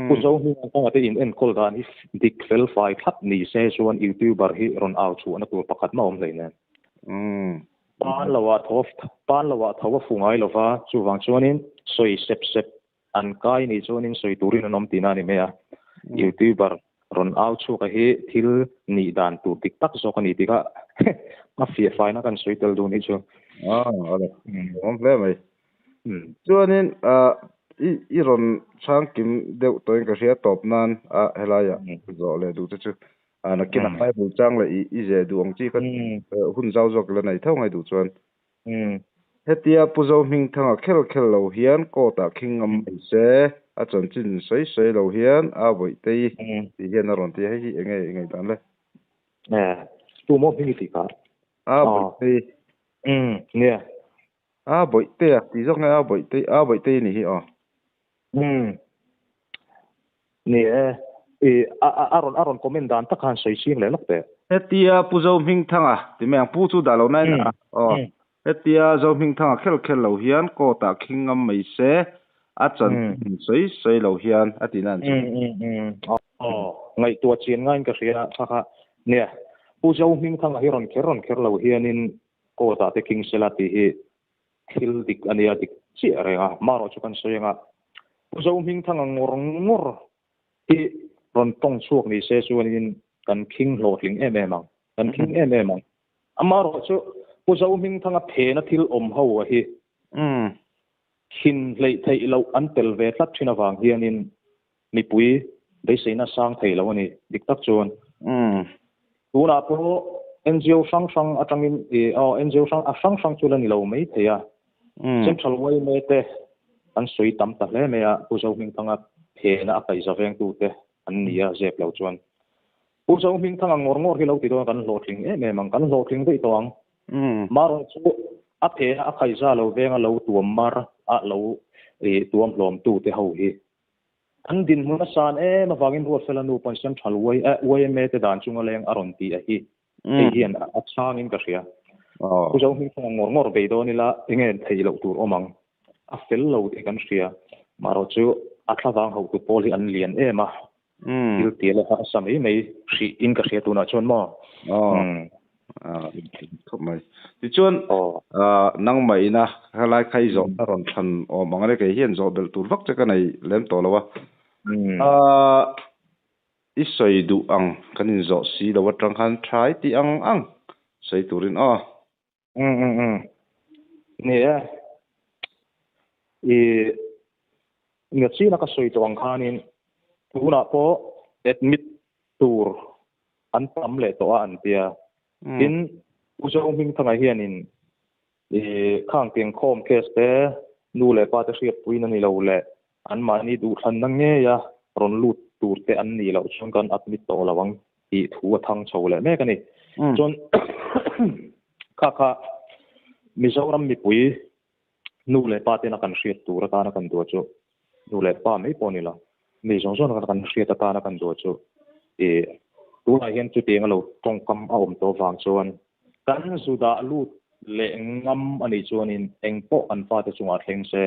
Pu Zohminga kawngah te in enkawl dan hi dik fel fai thlap ni se chuan youtuber hi rawn au chhuahna tur pakhat mah awm hleinem. Pan loah tho pan loah tho a fu ngai lova, chuvang chuanin sawi sep sep An kai nih chuanin sawi turin an awm tihna a ni mai a. Youtuber rawn au chhuaka hi thil nih dan tur dik tak zawk a ni tih kha a fiah faina kan sawi tel duh nih chu. Awle, awm hle mai. Chuanin i rawn chhang kim deuh tawhin ka hria tawp nan a helaiah zawh leh duh te chu nakin a Bible chang leh i zeh duh ang chi kha hun zau zawk la nei tho ngai duh chuan. Hetia Pu Zohmingthanga khel khel lo hian court ah khing ngam mai se, a chanchin sawi sawi lo hian a vawihtei tih hian a rawn ti a, hei hi eng nge i ngaihdan le? Tu maw hming i tih kha? A Bawihtei. Umm nia. A Bawihtei a tih zawk nge a Bawihtei a Bawihtei ni hi aw. Umm ni e i a a rawn a rawn comment dan tak khan sawi ching leh lawk teh. Hetia Pu Zohmingthanga ti mai ang Pu chu dah lo na in a aw hetia Zohmingthanga khel khel lo hian court ah khing ngam mai se a chan sawi sawi lo hian a tihna an chu. Aw ngaihtuah chian ngaiin ka hria kha kha nia Pu Zohmingthanga hi rawn kher rawn kher lo hianin court ah te khing sela tih hi Thil dik a nia, dik chiah reng a, marawh chu kan sawi anga Pu Zohmingthanga ngawr ngawr hi rawn tawng chhuak ni se chuanin kan khing hlawhtling em em ang, kan khing em em ang. Amarawh chu Pu Zohmingthanga phena thil awm ho a hi khin hleih theih loh an tel ve tlat thin avang hianin mipui beiseina sang thei lo a ni, dik tak chuan. Tunah pawh NGO hrang hrang atangin ih aw NGO hrang a hrang hrang chu la ni lo mai thei a. Central yma te an sawi tam ta hle mai a, Pu Zohmingthanga phena a kaihza vengtute an ni a zep lo chuan. Pu Zohmingthanga ngawr ngawr hi lo ti dawn kan hlawhtling em em ang, kan hlawhtling daih tawh ang. Marawh chu a phena a kaihza lo venga lo tuam mar a lo ih tuam hlawmtute ho hi An dinhmun a san em avangin Ruatfela nu pawn Central yma te dan chunga leng a rawn ti a hi. Hei hian a chhangin ka hria. Pu Zohmingthanga ngawr ngawr bei dawn ila enge thei loh tur awm ang. A fel lo tih kan hria. Marawh chu a thlavang hotu pawl hi an lian em a. Thil tia leh a sa mai mai hrih in ka hria tunah chuan maw. Khawp mai. Tichuan, nangmah ina helai kha i zawhna rawn thlan awm ang a, kei hian zawh belh tur vak che ka nei lem tawh lo a. I sawi duh ang kan inzawh si lo atang khan tha i tih ang ang sawi turin aw. Ni e. I Ngachina ka sawi tawh ang khanin tunah pawh admit tur an tam leh tawh a an tia. Tin, Pu Zohmingthanga hianin i khang tiangkhawm case te nu leh pa te hriatpuiin a ni lo leh anmahni duhthlanna ngeia rawn lut tur te an nih loh chuan kan admit tawh lo ang tih thu a thang chho leh mek a ni. Chuan kha kha Mizoram mipui nu leh pa tena kan hriat tur atana kan duah chu nu leh pa mai pawh a ni lo, mi zawng zawng kan hriat atana kan duah chu ih tunah hian chutiang a lo tawngkam a awm tawh vang chuan kan zu dah lut leh ngam a nih chuanin eng pawh kan fate chungah thleng se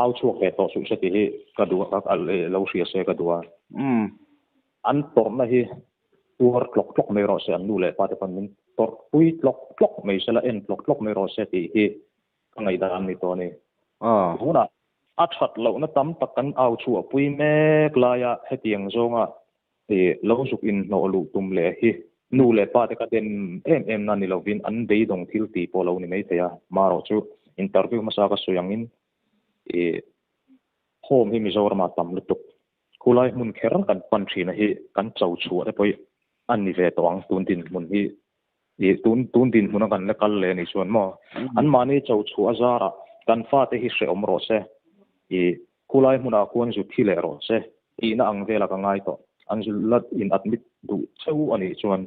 au chhuak ve tawh suh se tih hi ka duh a lo hria se ka duh a. An tawrhna hi tuar tlawk tlawk mai rawh se, an nu leh pa te pawn min tawrh pui tlawk tlawk mai se la, en tlawk tlawk mai rawh se tih hi ka ngaihdan a ni tawh a ni. Tunah a that lohna tam tak kan au chhuah pui mek laia hetiang zawnga lo zuk inhnawh luh tum leh hi nu leh pa te ka den em em na ni lovin an beidawng thil tih pawh lo ni mai thei a, marawh chu interview hmasa ka sawi angin home hi Mizoramah tam lutuk. Khulai hmun kher kan pan thin a hi kan cho chhuah te pawh a ni ve tawh ang tun dinhmun hi ih tun tun dinhmun a kan la kal leh a nih chuan maw an mahni cho chhuah a zarah kan fate hi hrehawm rawh se ih khulai hmunah khuan zu thi leh rawh se tihna ang velah ka ngai tawh an zu la in admit duh cheu a nih chuan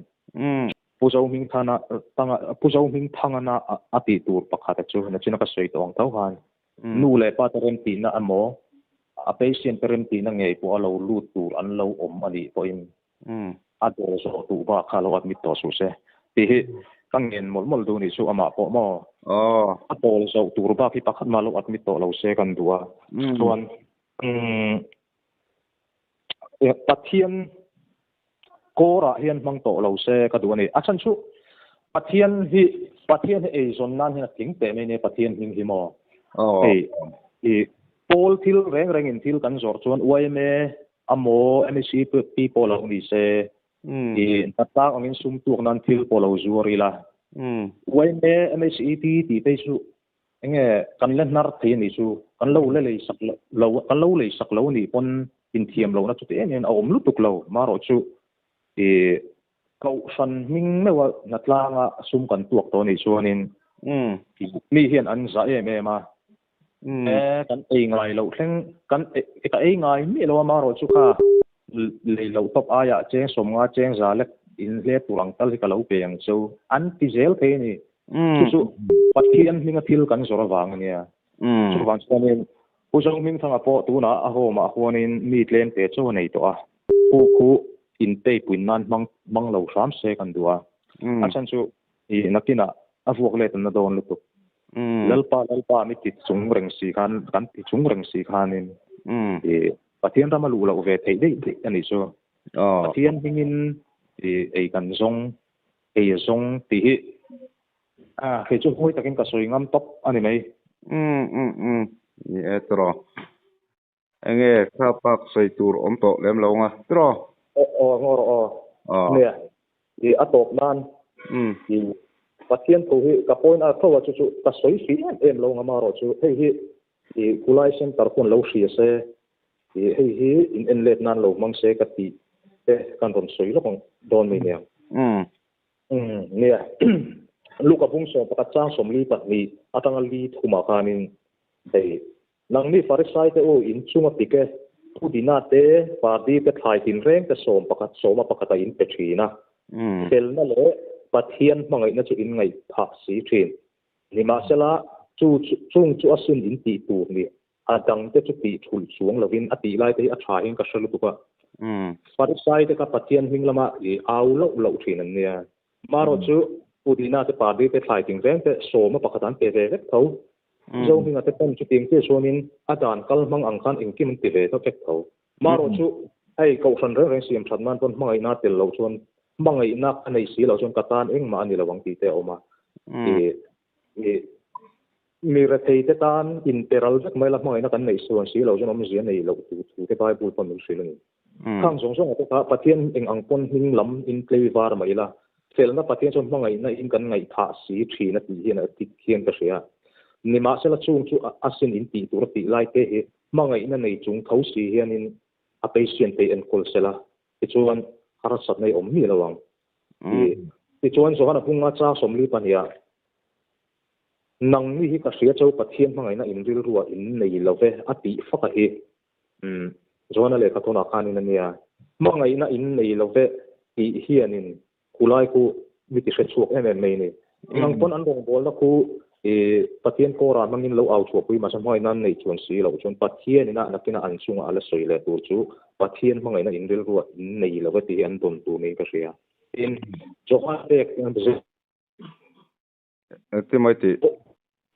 Pu Zohmingthana tanga Pu Zohmingthangana a tih tur pakhat a chu nachina ka sawi tawh ang tho khan Nu leh pa te remtihna emaw, a patient te remtihna ngei pawh a lo lut tur an lo awm a nih pawhin a dawr zawh duh bak kha lo admit tawh suh se tih hi ka ngen mawlh mawlh duh nih chu amah pawh maw a dawl zawh tur bak hi pakhat mah lo admit tawh lo se kan duh a. Chuan Pathian kawrah hian hmang tawh lo se ka duh a ni. A chhan chu Pathian hi Pathian hi eizawn nan hian a tling teh mai nia Pathian hming hi maw. Hei i pawl thil reng reng in thil kan zawrh chuan yma amaw MHP pawh lo ni se i hnatlak angin sum tuak nan thil pawh lo zuar ila yma MHEP tih phei chu Enge kan la hnar thei a nih chu, kan lo la lei sak lo, kan lo lei sak lo a nih pawn inthiam lohna chuti em em a awm lutuk lo. Marawh chu i kohhran hming meuha hnatlanga sum kan tuak tawh a nih chuanin mi hian an zah em em a, e kan ei ngai loh thleng kan ka ei ngai miah lo a marawh chu kha lei loh tawp aiah cheng sawmnga cheng za lek. In hlep tur ang tal hi ka lo pe ang che u an ti zel thei a ni. Chu chu Pathian hminga thil kan zawrh avang a nia. Chuvang chuanin Pu Zohmingthanga pawh tunah a home ah huanin mi tlem te chaw a nei tawh a, khu khu inpeipuin nan hmang hmang lo hram se kan duh a. A chhan chu i nakinah a vuak let an la dawn lutuk. Lalpa Lalpa mi ti chung reng si khan kan ti chung reng si khanin i Pathian rama luh loh ve theih daih daih a nih chu. Pathian hmingin i ei kan zawng, ei a zawng tih hi hei chu huai takin ka sawi ngam tawp a ni mai. Umm umm umm ni e tiraw. Enge kha pak sawi tur awm tawh lem lo anga tiraw? Aw aw ngaw rawh aw. Nia i a tawp nan i Pathian thu hi ka point a tho a chu chu ka sawi fih em em lo anga marawh chu hei hi i Kulai Center khuan lo hria se i hei hi in en let nan lo hmang se ka tih te kan rawn sawi lawk ang dawn mai nia. Umm nia Luka bung 11 chang 42 atanga li thumah khanin hei Nangni Farisai te u in chunga pik e, Pudina te, Pardi te thlai tinreng te 11 sawma pakhata in pe thin a, felna leh Pathian hmangaihna chu in ngaihthah si thin. Nimahsela, chu chung chu a sin in tih tur ni, a dangte chu tih thulh chuang lovin a tih lai te hi a tha hian ka hre lutuk a. Farisai te kha Pathian hming lama i au loh loh thin an nia. Marawh chu Pudina te, Pardi te, thlai tinreng te sawma pakhat an pe ve vek tho. Zohminga te pawn chutiang chiah chuanin a dan kal hmang ang khan engkim an ti ve ta vek tho. Marawh chu hei kohhran reng reng siam that nan pawn hmangaihna tel loh chuan hmangaihna a nei si loh chuan ka tan engmah a ni lo ang tih te a awm a. I mi rethei te tan inperal vek mai la hmangaihna kan neih suan si loh chuan awmzia nei loh tur thu te Bible pawn min hrilh a ni. Khang zawng zawngah te kha Pathian eng ang pawn hming lam in tlei var mai ila, felna Pathian chuan hmangaihna in kan ngaihthah si thin a tih hian a dik hian ka hria. Nimahsela chung chu a sin in tih tur a tih lai te hi hmangaihna nei chung tho si hianin a patient te enkawl sela tichuan harsatna i awm miah lo ang. Tichuan Johana bunga chang 42 ah Nangni hi ka hria chau Pathian hmangaihna in rilruah in nei lo ve a tih fak a hi. Umm, Johana lehkha thawnah khanin a nia. Hmangaihna in nei lo ve tih hianin khulai khu mi ti hre chhuak em em mai ni. Eng pawn an rawngbawlna khu i Pathian kawrah hmangin lo au chhuahpui mahse hmangaihna an neih chuan si loh chuan Pathian ina nakina an chunga a la sawi leh tur chu Pathian hmangaihna in rilruah in nei lo ve tih hi an dawn tur niin ka hria. Tin, Johana pek Engtin mai tih?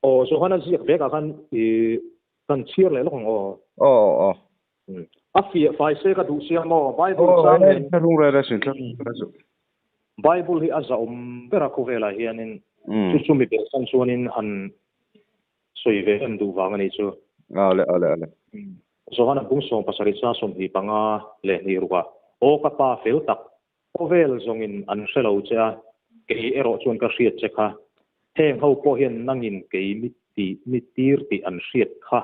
Aw, Johana ziak vekah khan i kan chhiar leh lawk ang aw. Aw aw aw. A fiah fai se ka duh sia maw Bible chang nen. Aw, rung rel a sin tlat a chu. Bible hi a zahawm ber a khawvelah hianin chu chu mi belhsan chuanin han sawi ve em duh vang a nih chu. Awle awle awle. Johana bung 17 chang 25 leh hnih rukah Aw ka pa fel tak Khawvel zawngin an hre lo che a, kei erawh chuan ka hriat che kha. Heng ho pawh hian nangin kei mi tih mi tir tih an hriat kha.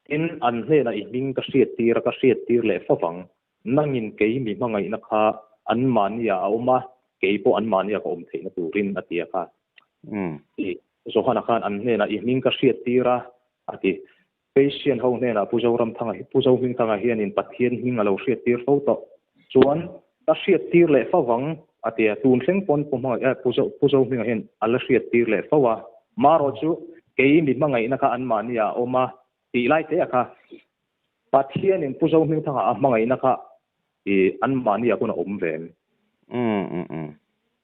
Tin, an hnenah i hming ka hriat tir a, ka hriat tir leh fo vang. Nangin kei mi hmangaihna kha anmahniah a awm a, kei pawh anmahniah ka awm theihna turin a ti a kha. I Johana khan an hnenah i hming ka hriat tir a, a ti. Patient ho hnenah Pu Zoramthanga hi Pu Zohmingthanga hianin Pathian hming a lo hriattir fo tawh. Chuan ka hriattir leh fo vang a ti a, tun thleng pawn Pu Hmangaih eh Pu Zo Pu Zohminga hian a la hriattir leh fo a. Marawh chu kei mi hmangaihna kha anmahni ah a awm a tih lai te a kha Pathianin Pu Zohmingthanga a hmangaihna kha i anmahni ah khawn a awm ve em?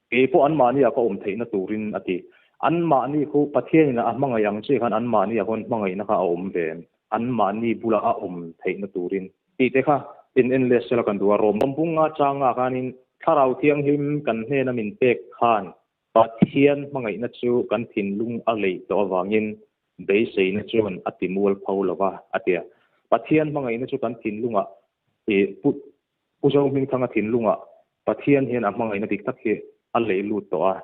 Kei pawh anmahni ah ka awm theihna turin a ti. Anmahni khu Pathianin a hmangaih ang chiah khan anmahni ah khawn hmangaihna kha a awm ve em? Anmahni bulah a awm theihna turin tih te kha in en let sela kan duh a. Rom bunga changa khanin Thlarau Thianghlim kan hnena min pek khan Pathian hmangaihna chu kan thinlung a leih tawh avangin beiseina chuan a ti mual pho lo va a ti a. Pathian hmangaihna chu kan thinlungah i put Pu Zohmingthanga thinlungah Pathian hian a hmangaihna dik tak hi a leih lut tawh a,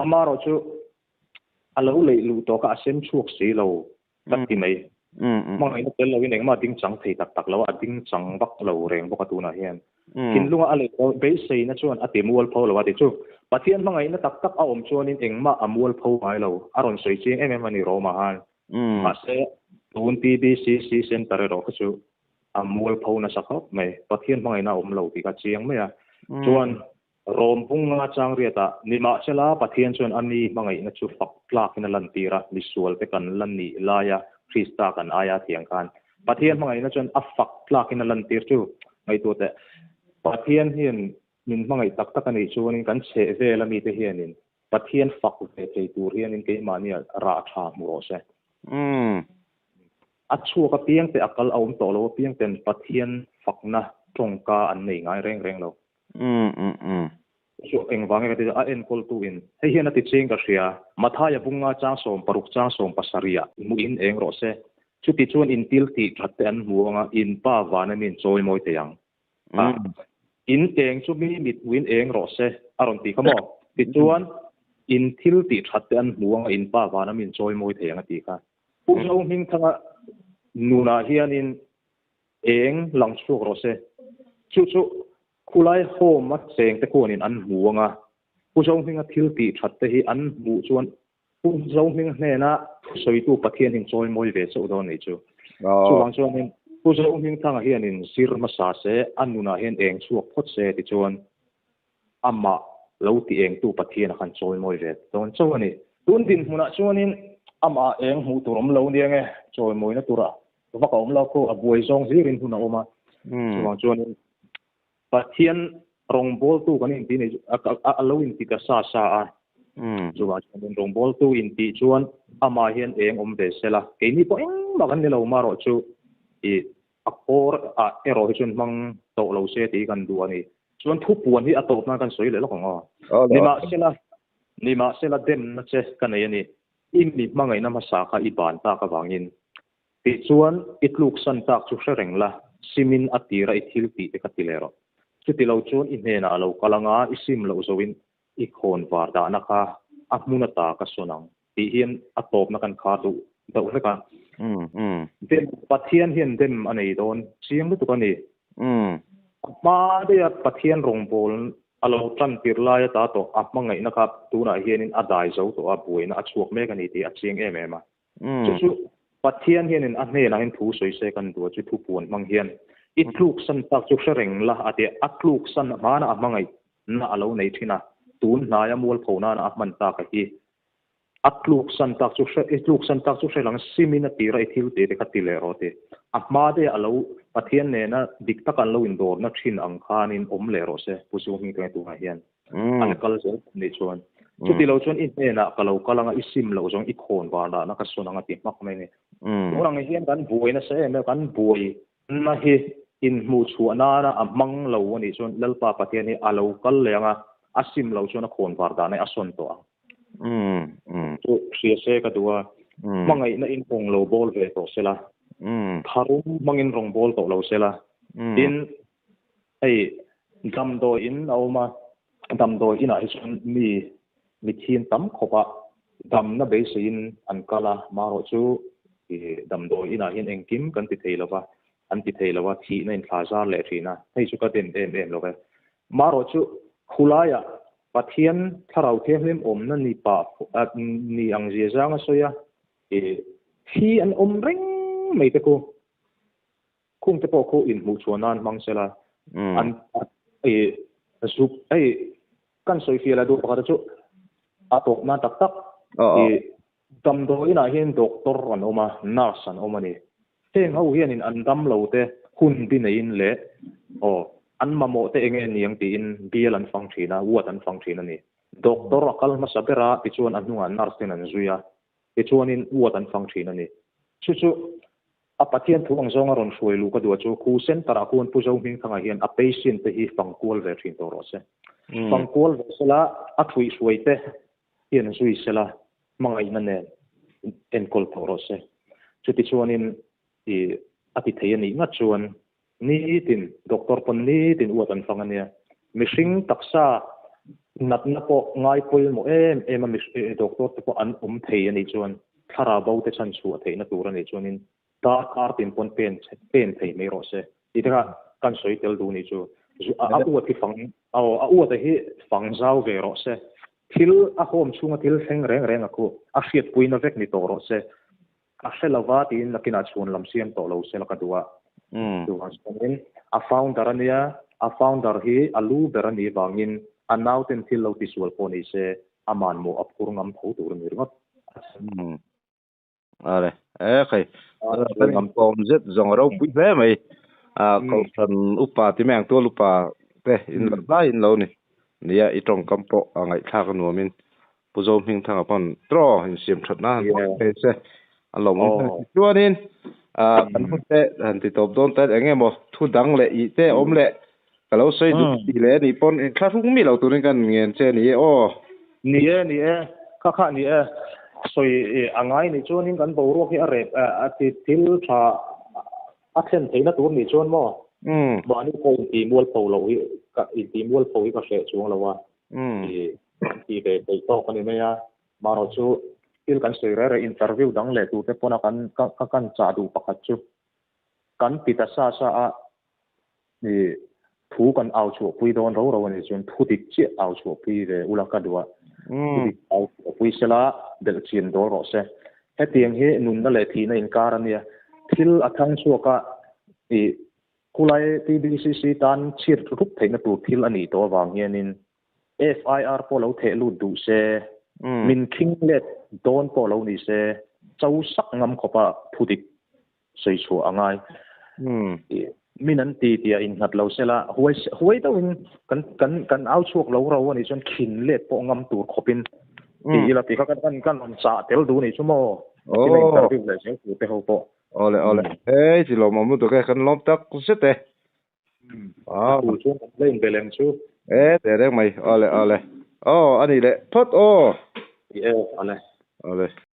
amaherawh chu a lo leih luh tawh kha a sem chhuak si lo ka ti mai. Hmangaihna tel loin engmah a ding chang thei tak tak lo a, a ding chang vak lo reng bawk a tunah hian. Thinlunga a leih loh beiseina chuan a ti mualpho lo a ti chu. Pathian hmangaihna tak tak a awm chuanin engmah a mualpho ngai lo, a rawn sawi chiang em em a ni Roma han. Mahse tun TBCC Centre erawh kha chu a mualpho nasa khawp mai. Pathian hmangaihna a awm lo tih kha a chiang mai a. Chuan Rom bung nga chang riatah, Nimahsela, Pathian chuan a mi hmangaihna chu fak tlakin a lantir a, misualte kan la nih laia Krista kan aia thiang khan Pathian hmangaihna chuan a fak tlakin a lantir chu ngaihtuah teh. Pathian hian min hmangaih tak tak a nih chuanin kan chheh vela mite hianin Pathian fak ve thei tur hianin keimahnia rah tha hmu rawh se. A chhuak apiang te a kal a awm tawh lo apiang ten Pathian fakna tawngka an nei ngai reng reng lo. Chu engvang nge ka ti a enkawltu in hei hian a ti cheng ka hria. Mathaia bunga chang 60 chang 70 ah hmuh in eng rawh se. Chuti chuan in til tih that te an hmu anga in pa van a min chawi mawi thei ang. A in eng chu mi mit hmuh in eng rawh se a rawn ti kha maw? Tichuan in thil tih that te an hmu anga in pa van a min chawi mawi thei ang a ti kha. Pu Zohmingthanga nunah hianin eng lang chhuak rawh se. Chu chu khulai home a cheng te khuanin an hmu anga, Pu Zohminga thil tih that te hi an hmuh chuan Pu Zohminga hnena thusawitu Pathian hian chawi mawi ve chauh dawn anih chu. Chuvang chuanin Pu Zohmingthanga hianin zir hmasa se, a nunah hian eng chhuak phawt se tichuan amah lo ti engtu Pathian a khan chawi mawi ve dawn chauh a ni. Tun dinhmunah chuanin amah eng hmuh tur awm lo nia nge chawi mawina tura vak a awm lo khaw a buai zawng hlirin hun a awm a. Chuvang chuanin Pathian rawngbawltu kan inti nei a lo inti ta sa sa a. Chuvang chuanin rawngbawltu intih chuan amah hian eng awm ve sela keini pawh engmah kan ni lo marawh chu i a kawr ah erawh hi chuan hmang tawh lo se tih hi kan duh a ni. Chuan thupuan hi a tawp nan kan sawi leh lawk ang aw. Nimahsela, nimahsela demna che ka nei a ni. I mi hmangaihna hmasa kha i ban tak avangin. Tichuan, i tluksan tak chu hre reng la, simin a tira i thil tih te kha ti leh rawh. Chuti lo chuan i hnenah a lo kal anga i sim loh zoin i khawn var dahna kha a hmun ata ka sawn ang tih hian a tawpna kan khar duh deuh hlek a. Dem, Pathian hian dem a nei dawn chiang lutuk a ni. A hma daiha Pathian rawngbâwl a lo tan tirh lai ata tawh a hmangaihna kha tunah hianin a dai zo tawh a, buaina a chhuak mek a ni tih a chiang em em a. Chu chu Pathian hianin a hnenah hian thu sawi se kan duh a, chu thu puan hmang hian i tluksan tak chu hre reng la a ti a, a tluksan hmana a hmangaihna a lo nei thin a, tun hnaia mualpho nana a hman tak a hi a tluksan tak chu hre i tluksan tak chu hre lang simin a tira i thil tih te kha ti leh rawh a ti. A hma deuh a lo Pathian nena dik taka an lo indawrna thin ang khanin awm leh rawh se Pu Zuhming te tunah hian. A la kal zel nih chuan. Chuti lo chuan i hnenah ka lo kal anga i sim loh zawng i khawn var dahna ka sawn anga ti hmak mai a ni. Tun ang hian kan buai nasa em em, kan buai na hi inhmuh chhuah nana a hmang lo a nih chuan Lalpa Pathian hi a lo kal leh anga a sim loh chuan a khawn var dahna hi a sawn tawh ang. Chu hria se ka duh a, hmangaihna in kawng lo bawl ve tawh sela, tharum hmangin rawn bawl tawh lo sela, tin Hei damdawi in a awm a, damdawi inah hi chuan mi mithin tam khawp a, damna beiseiin an kal a, marawh chu damdawi inah hian engkim kan ti thei lo va, an ti thei lo va, thihna in thla zar leh thin a, hei chu ka dem em em lo ve. Marawh chu khulaiah Pathian Thlarau Thianghlim awmna ni pah ni ang zia zang a sawi a, thi an awm reng mai te khu. Khung te pawh khu inhmuh chhuah nan hmang sela, an i zuk hei kan sawi fiah la duh pakhat chu a tawp nan tak tak i damdawi inah hian doctor an awm a, nurse an awm a ni. Heng ho hianin an dam lo te hun bi neiin leh aw an mamawh te enge niang tiin bial an fang thin a, ward an fang thin a ni. Doctor a kal hmasa ber a tichuan a hnungah nurse ten an zui a, tichuanin ward an fang thin a ni. Chu chu A Pathian thu ang zawnga rawn hruai luh ka duh a chu khu center ah khuan Pu Zohmingthanga hian a patient te hi fang kual ve thin tawh rawh se. Fang kual ve sela a thuih hruai te hian zui sela hmangaihna nen enkawl tawh rawh se. Chuti chuanin i a ti thei a nih ngat chuan nitin doctor pawn nitin uat an fang a nia. Mihring taksa natna pawh ngai pawimawh em em a doctor te pawh an awm thei a nih chuan Thlarau bo te chhan chhuah theihna tur a nih chuanin darkar tin pawn pen pen thei mai rawh se. Tih te kha kan sawi tel duh nih chu. A uat hi fang aw a uat a hi fang zau ve rawh se. Thil a home chhunga thil thleng reng reng a khu a hriatpuina vek ni tawh rawh se. A hre lova tiin nakinah chhuan lam siam tawh lo se la ka duh a. Chuvang chuanin a founder a nia, a founder hi a lu ber a nih vangin. A nauten thil lo tisual pawh ni se, aman mawh a phur ngam tho tur a ni ringawt. Ale, e khai, kan inkawm zet zawng a ropui hle mai. A kohhran upa ti mai ang tual upa te in lo hlai in lo ni. Nia, i tawngkam pawh a ngaihthlak a nuamin Pu Zohmingthanga pawn draw insiam that na han hmang thei se a lawmawm hle. Tichuanin kan hun te han ti tawp dawn ta eng emaw thu dang leh ih te awm leh ka lo sawi duh tih leh anih pawn inthlahrung mi lo turin kan ngen che a ni e aw. Ni e, ni e, kha kha ni e. Sawi a ngai nih chuanin kan boruak hi a rep a ti thil tha a thlen theihna tur nih chuan maw mahni pawh inti mualpho loh hi ka inti mualpho hi ka hreh chuang lo a. Ti kan ti ve thei tawk a ni mai a, marawh chu thil kan sawi reh reh interview dang leh turte pawna kan ka kan chah duh pakhat chu kan ti ta sa sa a i thu kan au chhuahpui dawn ro ro a nih chuan thu dik chiah au chhuahpui ve ula ka duh a, thu dik au chhuahpui sela belh chian dawl rawh se. Hetiang hi nunna leh thihna inkar a nia, thil a thang chhuak a i Khulai TBCC tan chhiat rup theihna tur thil a nih tawh avang hianin FIR pawh lo theh lut duh se, min khing let dawn pawh lo ni se, cho sak ngam khawpa thu dik sawi chhuah a ngai. Min an ti tia innghat lo sela, huai huai deuhin kan kan kan au chhuak lo ro a nih chuan khin let pawh ngam tur khawpin ti ila tih kha kan kan rawn chah tel duh a nih chu maw? Tina interview leh zel tur te ho pawh. Awle awle. Hei ti lawm awm lutuk e, kan lawm tak zet e. Ah. Chu chuan kan la inbel em chu. E te reng mai. Awle awle. Aw ani leh phawt aw. Ni e, awle. Awle.